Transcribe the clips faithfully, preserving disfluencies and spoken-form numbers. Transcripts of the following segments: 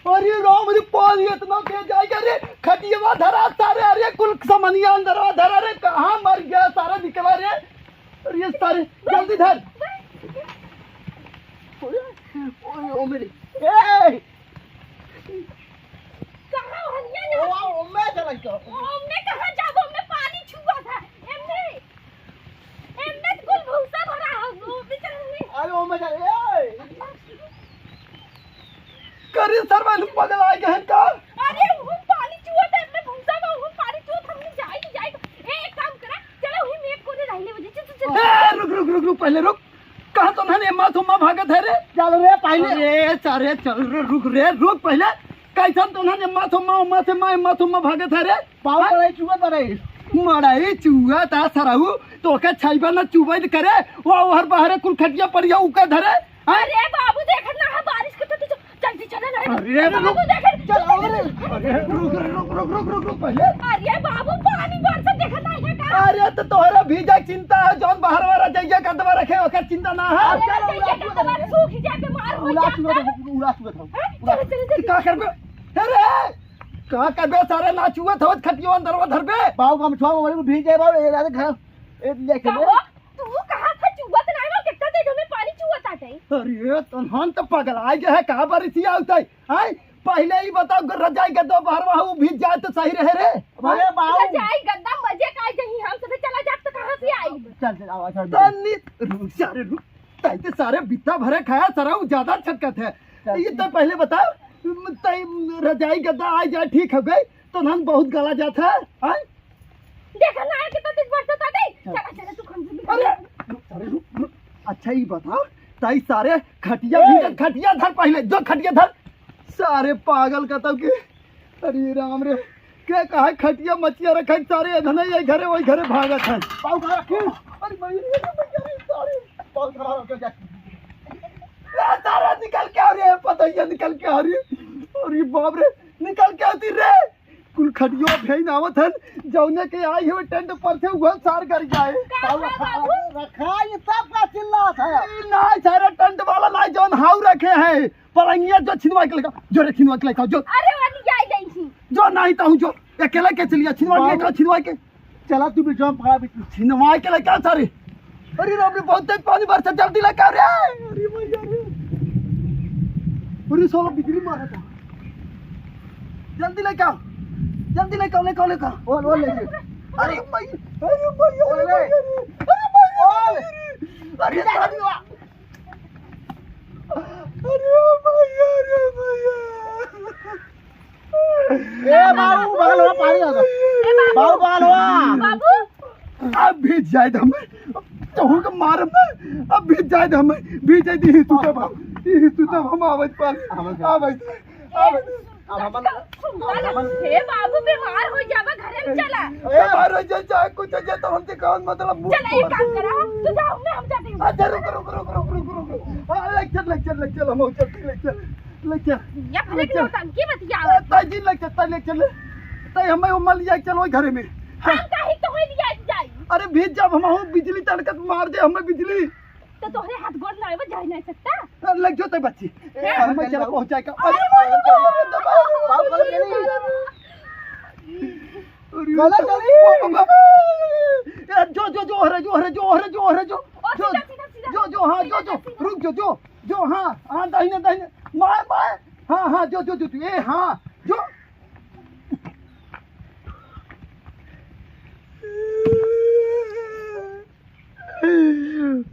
अरे राम रे, पानी इतना तेज आइगा रे, खटियवा धरा सारे, अरे कुल समनिया अंदरवा धरा रे, कहाँ मर गया सारा निकला रे। अरे सारे, जल्दी धर। ओए, ओए, ओ मेरी, ए! कहाँ हनिया जा? ओ, ओ, मैं चला गया। ओ, मैं कहाँ जाबो? मैं पानी छुआ था। एमने, एमने तो कुल भूसा भरा हो, वो भी चल रही। अरे, ओ, मैं चला, ए! करे सरवा, लोग पगला गए हैं का? अरे, वो पानी चुआ था, एमने भूसा में वो पानी चुआ था, हमने जाए, जाए। ए, एक काम करा, चलो, वही में एक कोने रह ले, चल, चल, चल। ए, रुक, रुक, रुक, रुक, पहले रुक। कहाँ तो नानी अम्मा थुम्मा भागत है रे? चल रे, पहले। अरे, सारे चल रे, रुक रे, रुक पहले। कैसन तो नानी अम्मा थुम्मा, अम्मा से माँ, अम्मा थुम्मा भागत है रे? पाव हाँ? पड़ाई चुआ पड़ाई। मड़ाई चुआ ता सरऊ, तो के छाइबा ना चुबैत करे, वो हर बाहरे कुल खटिया पड़िया उका धरे। हाँ? अरे बाबू, देखत ना है बारिश के, तो, तो, जल्दी चला ना। अरे बाबू, रुक। देखत चल, आओ रे। अरे रुक, रुक, रुक, रुक, रुक, रुक, रुक पहले। अरे बाबू, पानी बरसत देखत नाही है का? अरे तो तोहरा भीजे चिंता है, जौन बाहर वाला जइया कदवा रखे, ओकर चिंता ना है। अरे चल, जइया उड़ा, कदवा सूख जाए, बीमार हो उड़ा जाए। चुका था, उड़ा चुका था, हैं? उड़ा। चलो, चलो, चलो। का करबे? अरे! का करबे सारे, ना चुआ था, खटियो अंदरवा धरबे। बाबू, हम छुआ, मोबाइल में भीज जाए, बाबू, ए, अरे घर, ए, ले का चले। हो? तू कहा था चुआ तो नाही बा, कितना तेज हमें पानी चुआ ताटे। अरे, तनहन तो पगला गया है, का बारिश ही आवत है? हैं? पहले ही बताओ, ग-, रजाई गद्दा बाहर वहाँ वो भीज जाए तो सही रहे रे। अरे बाबू। रजाई गद्दा मजे का आई जही, हम सभी चला जात तो कहाँ से आई? चल, चल, आओ, चल। तन्नी, रुक, सारे रुक। तै तो सारे बित्ता भरे खाया, सारा वो ज्यादा छटकत है। चल। ये तो पहले बताओ, तै रजाई गद्दा आ जाए, ठीक हो गई, तो हम बहुत गला जात है, हैं? देखा ना है कितना तेज बरसत है, नहीं? चल। चला, चला, तू खन से भी अरे, रुक, अरे, रुक, रुक। अच्छा, ये बता, ताई सारे खटिया ए! भी, खटिया धर पहले, जो खटिया धर। सारे पागल कतौ के। अरे राम रे, के कहा खटिया मचिया रखे, सारे इधर नहीं, ये घरे, वही घरे भागत है। पाऊ कहाँ रखे? अरे भाई, अरे भाई, अरे सारे। पाऊ कहाँ रखे? ए, सारे निकल के आ रहे हैं, पता ही है, निकल के आ रही है। अरे बाप रे, निकल के आती रे। कुल खटियो भेन आवत हन, जौने के आई हुए टेंट पर से उहल सार कर जाए। का है बाबू? रखा, ये सब का चिल्लात है? ई नाई सारे टेंट वाला नाई, जौन हाउ रखे हैं, पलंगिया जो छिनवा के लेका, जो रे छिनवा के लेका, जो। अरे, वाली जाई जाई थी। जो नाई ताहू जो, अकेले के चलिया, छिनवा के लेका, बाबू। छिनवा के। चला तू भी जंप खा भी। छिनवा के लेका सारे। अरे राम रे, बहुत तेज पानी बरसा, जल्दी लेके आओ रे। अरे भैया रे। अरे साला बिजली मारा था। जल्दी लेके आओ। जल्दी लेके आओ, लेके आओ, लेके आओ। ओल, ओल, लेके। अरे भाई, अरे भाई, अरे ओल, भाई, ले। अरे, अरे भाई, ओल। अरे, अरे, अरे भैया रे भैया। ए बाबू, बगल हुआ पानी आ गया। ए बाबू। बाबू, बगल हुआ। बाबू। अब भीज जाए हम, तोहू के मारब ना, अब भीज जाए हम, भीज जाए दी तू तब हम, ई तू तब हम आवत पानी, आवत, आवत, आवत। अब हमन, अब हमन हे बाबू, बीमार हो जाबा, घरे में चला। ए, बीमार हो जाए, चाहे कुछ हो जाए, तो हमसे कौन मतलब, मुंह चला, एक तोड़। काम करा, तू जाओ, मैं हम जाते हैं। अच्छा, रुक, रुक। हाँ, ले चल, ले चल, ले चल, हम चलते, ले चल। ले चल। या भले ले चल। नौटंकी बतियावत। ए, ताई जी, ले चल, ताई ले चल। ताई हमें वो मल लिया, चल वही घरे में। हम काहे तो वही लिया जाई? अरे भीज, जब हम हूँ बिजली तड़कत मार दे हमें बिजली। तो तोहरे हाथ गोड़ ना आवे, जाए नहीं सकता। ए, ले जो ताई बच्ची। ए, हैं? हमें चला पहुँचाए का। अरे, अरे, बाबू, अरे, बाबू, अरे, बाबू, अरे, अरे। अरे, गला चली। ए, जो, जो, जो, हरे, जो, हरे, जो, हरे, जो, हरे, जो। ओ, जो, सीधा, सीधा, सीधा। जो, जो, हाँ, जो, सीधा, जो। सीधा। रुक, जो, जो। जो, हाँ, हाँ, दाहिने, दाहिने। मार, मार। हाँ, हाँ, जो, जो, जो, जो, ए, हाँ, जो।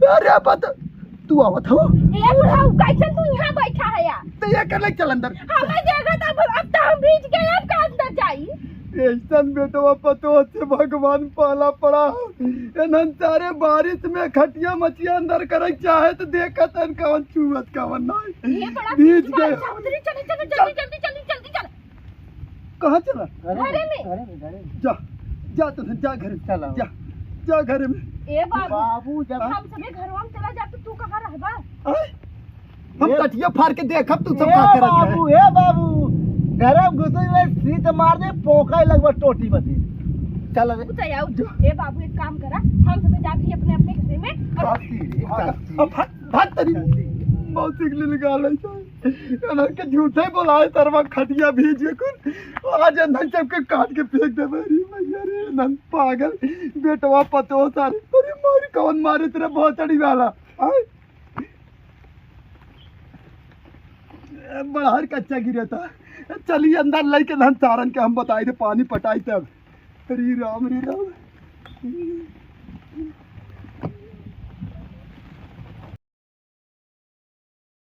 अरे, पता, तू आवत हो? ए, बुढ़ऊ, कैसे तू यहाँ बैठा है यार? तो ये कर ले, चल अंदर। हमें देखा था, अब, अब तो हम भीज गए, अब कहाँ अंदर जाई? ऐसन बेटवा पतोह से भगवान पाला पड़ा। एनन सारे बारिश में खटिया मचिया अंदर करे चाहे तो देखत हन कवन चुवत कवन नाई। ये बड़ा भीज भीज गए। बारिश होत रही। चलो, चलो, चल। जल्दी, जल्दी, जल्दी, जल्दी, चल। कहाँ चला? घरे में। घरे में, घरे में। जा, जा तो जा घर में। चला। जा, जा घर में। ए बाबू, बाबू, जब हाँ? हम सभी घरवा में चला जा तो तू कहाँ रहबा? आय? हम ए, कटिया फाड़ के देखब, तू सब ए का करत है। बाबू, ए बाबू, गरम घुसुई में सीट मार दे, पोका ही लगवा टोटी बती। चल रे। तू तो आओ। ए बाबू, एक काम करा, हम सब जाते हैं अपने, अपने घरे में। और काशी रे, काशी। अब भाग, भाग तेरी मौसी के लिए निकाल ले। इन्हन के झूठे बोलाए तरवा खटिया भीज के कुल। आज इन्हन सबके काट के फेंक देबे। अरे मैया रे, इन्हन पागल बेटवा पतोह सारे। अरे मारी कौन मारे तेरे भोसड़ी वाला। आय? ए, बड़हर कच्चा गिरे था। चली अंदर लइके धन सारन के हम बताई दे, पानी पटाई तब। हरी राम, हरी राम।